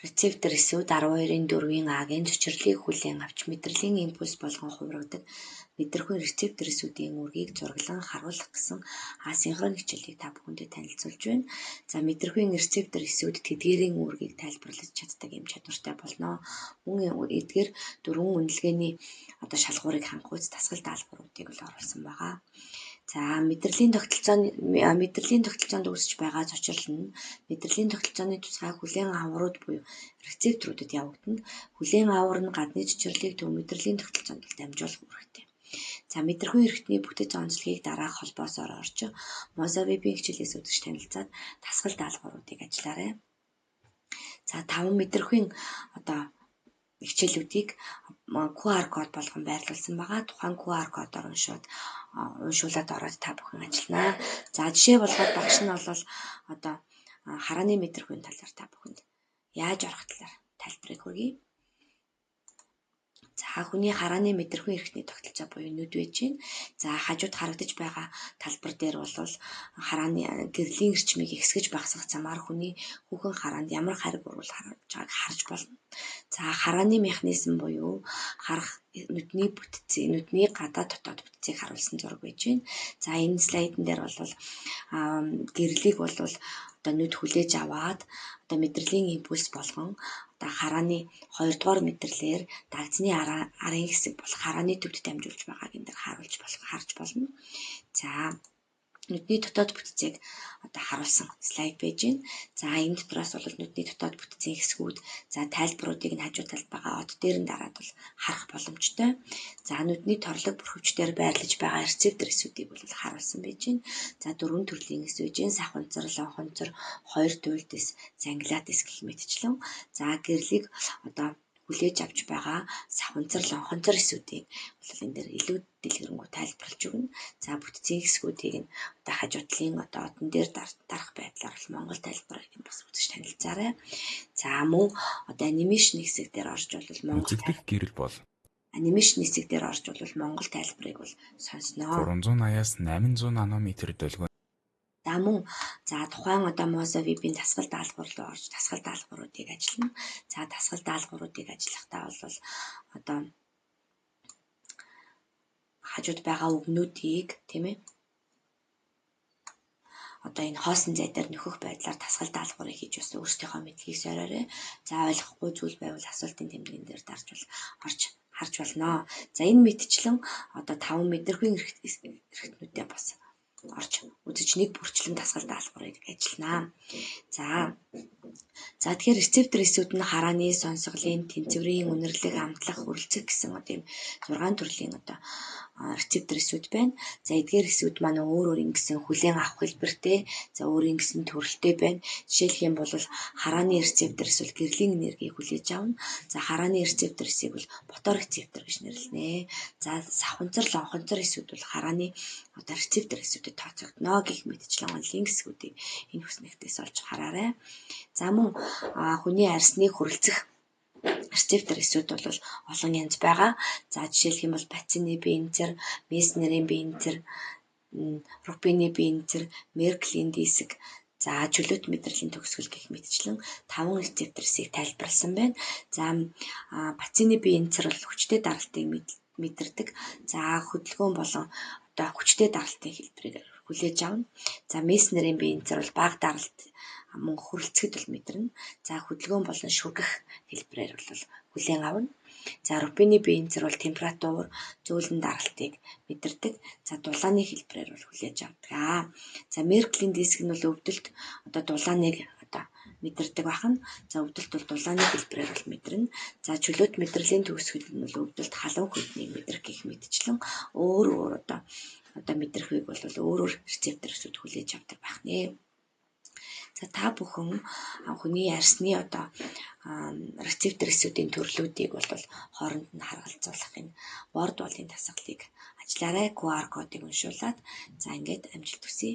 Рецептор эсүүд 12-ийн 4-ийн А-гийн цочрлыг хүлээн авч мэдрэлийн импульс болгон хувиргадаг мэдрэхүйн рецептор эсүүдийн үүргийг зураглан харуулах гэсэн асинхрон хичээлийг та бүхэндээ танилцуулж байна. За, мэдрэхүйн рецептор эсүүд тэдгээрийн үүргийг тайлбарлаж чаддаг юм чадвартай болно. Мөн эдгээр дөрвөн үнэлгээний одоо шалгуурыг хангах дасгал даалгавруудыг бол оруулсан байгаа. За, мэдрэлийн тогтолцоонд үүсэж байгаа цочрол нь мэдрэлийн тогтолцооны тусгай хүлээн аврууд буюу рецепторуудад явагдана. Хүлээн авар нь гадны цочрлыг төв мэдрэлийн тогтолцоонд дамжуулах үүрэгтэй. За, мэдрэхүй эрхтний бүтэц онцлогийг дараах холбоосоор орж Mozaweb-ийн хичээлээс үзэж танилцаад дасгал даалгавруудыг ажиллаарай. За, таван мэдрэхүйн одоо хичээлүүдийг QR код болгон байрлуулсан байгаа. Тухайн QR кодоор уншуулад ороод та бүхэн ажиллана. За, жишээ болгоод багш нь бол одоо харааны мэдрэхүйн талаар та бүхэнд яаж орох талаар тайлбарыг хүргэе. За, хүний харааны мэдрэхүйн эрхтний тогтолцоо буюу нүд байж байна. За, хажууд харагдаж байгаа талбар дээр бол харааны гэрлийн эрчмийг ихсгэж багасгах замаар хүний хүүхэн хараанд ямар хариг уруул харж байгааг харж болно. За, харааны механизм буюу харах нүдний бүтцийг, нүдний гадаад, дотоод бүтцийг харуулсан зураг байж байна. За, энэ слайдн дээр бол гэрлийг бол одоо нүд хүлээж аваад одоо мэдрэлийн импульс болгон одоо харааны хоёрдугаар мэдрэлээр дагзны арын хэсэг болох харааны төвд дамжуулж байгааг энэ дээр харуулж болох, харж болно. За, нүдний дотоод бүтцийг одоо харуулсан слайд байж байна. За, энэ дотроос бол нүдний дотоод бүтцийн хэсгүүд, за, тайлбаруудыг нь хажуу талд байгаа од дээр нь дараад бол харах боломжтой. За, нүдний торлог бүрхөвч дээр байрлаж байгаа рецептор эсүүдийг бол харуулсан байж байна. За, дөрвөн төрлийн эс байж байна. Савханцар, лонхонцор, хоёр туйлд эс, зангилаат эс гэх мэтчлэн. За, гэрлийг одоо хүлээж авч байгаа савханцар, лонхонцор эсүүдийг бол энэ дээр илүү дэлгэрэнгүй тайлбарлаж өгнө. За, бүтцийн хэсгүүдийг нь одоо хажуу талын одоо одон дээр дарах байдлаар бол монгол тайлбарыг нь бас үзэж танилцаарай. За, мөн одоо animation хэсэг дээр орж бол монгол Үзэгдэх гэрэл бол animation хэсэг дээр орж бол монгол тайлбарыг бол сонсноо. 380-аас 800 нанометр долгион За, мөн за тухайн одоо Mozaweb-ийн дасгал даалгавар руу орж дасгал даалгавруудыг ажиллана. За, дасгал даалгавруудыг ажиллахдаа бол одоо хажууд байгаа үгнүүдийг, тийм ээ, одоо энэ хоосон зай дээр нөхөх байдлаар дасгал даалгаврыг хийж бас өөрсдийнхөө мэдлэгийг сойроорой. За, ойлгохгүй зүйл байвал асуултын тэмдгэн дээр дарж бол орж харж болно. За, энэ мэтчлэн одоо таван мэдрэхүйн эрхтнүүдээ бас орж үзэж нэг бүрчлэн дасгал даалгаврыг ажиллана. За, тэгэхээр рецептор эсүүд нь харааны, сонсголын, тэнцвэрийн, үнэрлэх, амтлах, хүрэлцэх гэсэн одоо ийм 6 төрлийн одоо рецептор эсүүд байна. За, эдгээр эсүүд маань өөр өөр ингэсэн хүлээн авах хэлбэртэй, за, өөр ингэсэн төрөлтэй байна. Жишээлх юм бол харааны рецептор эсвэл гэрлийн энергийг хүлээж авна. За, харааны рецептор эсийг бол фоторецептор гэж нэрлэнэ. За, савханцар, лонхонцор эсүүд бол харааны одоо рецептор эсүүдэд тооцогдоно гэх мэтчлэн онолын хэсгүүдийг энэ хүснэгтээс олж хараарай. За, мөн хүний арьсныг хүрэлцэх рецептор эсүүд бол олон янз байгаа. За, жишээлх юм бол Пацины биеэнцэр, Меснерийн биеэнцэр, Рупины биеэнцэр, Мерклийн диск, за, чөлөөт мэдрэлийн төгсгөл гэх мэтчлэн таван рецептор эсийг тайлбарласан байна. За, Пацины биеэнцэр бол хүчтэй даралтыг мэдэрдэг. За, хөдөлгөөн болон одоо хүчтэй даралтын хэлбэрийг хүлээж авна. За, Меснерийн биеэнцэр бол бага даралт, мөн хүрэлцэхэд бол мэдэрнэ. За, хөдөлгөөн болон шүргэх хэлбэрээр бол хүлээн авна. За, Рупины биеэнцэр бол температур, зөөлөн даралтыг мэдэрдэг. За, дулааны хэлбэрээр бол хүлээж авдаг. За, Мерклийн диск нь бол өвдөлт, одоо дулааныг одоо мэдэрдэг байх нь. За, өвдөлт бол дулааны хэлбэрээр бол мэдэрнэ. За, чөлөөт мэдрэлийн төгсгөл нь бол өвдөлт, халуун хүйтнийг мэдрэх гэх мэтчлэн өөр өөр одоо мэдрэхүйг бол өөр өөр рецептор эсүүд хүлээж авдаг байх нь. За, та бүхэн хүний арьсны одоо рецептор эсүүдийн төрлүүдийг бол хооронд нь харгалзуулах энэ Wordwall-ын дасгалыг ажиллаарай. QR кодыг уншуулад, за, ингээд амжилт хүсье.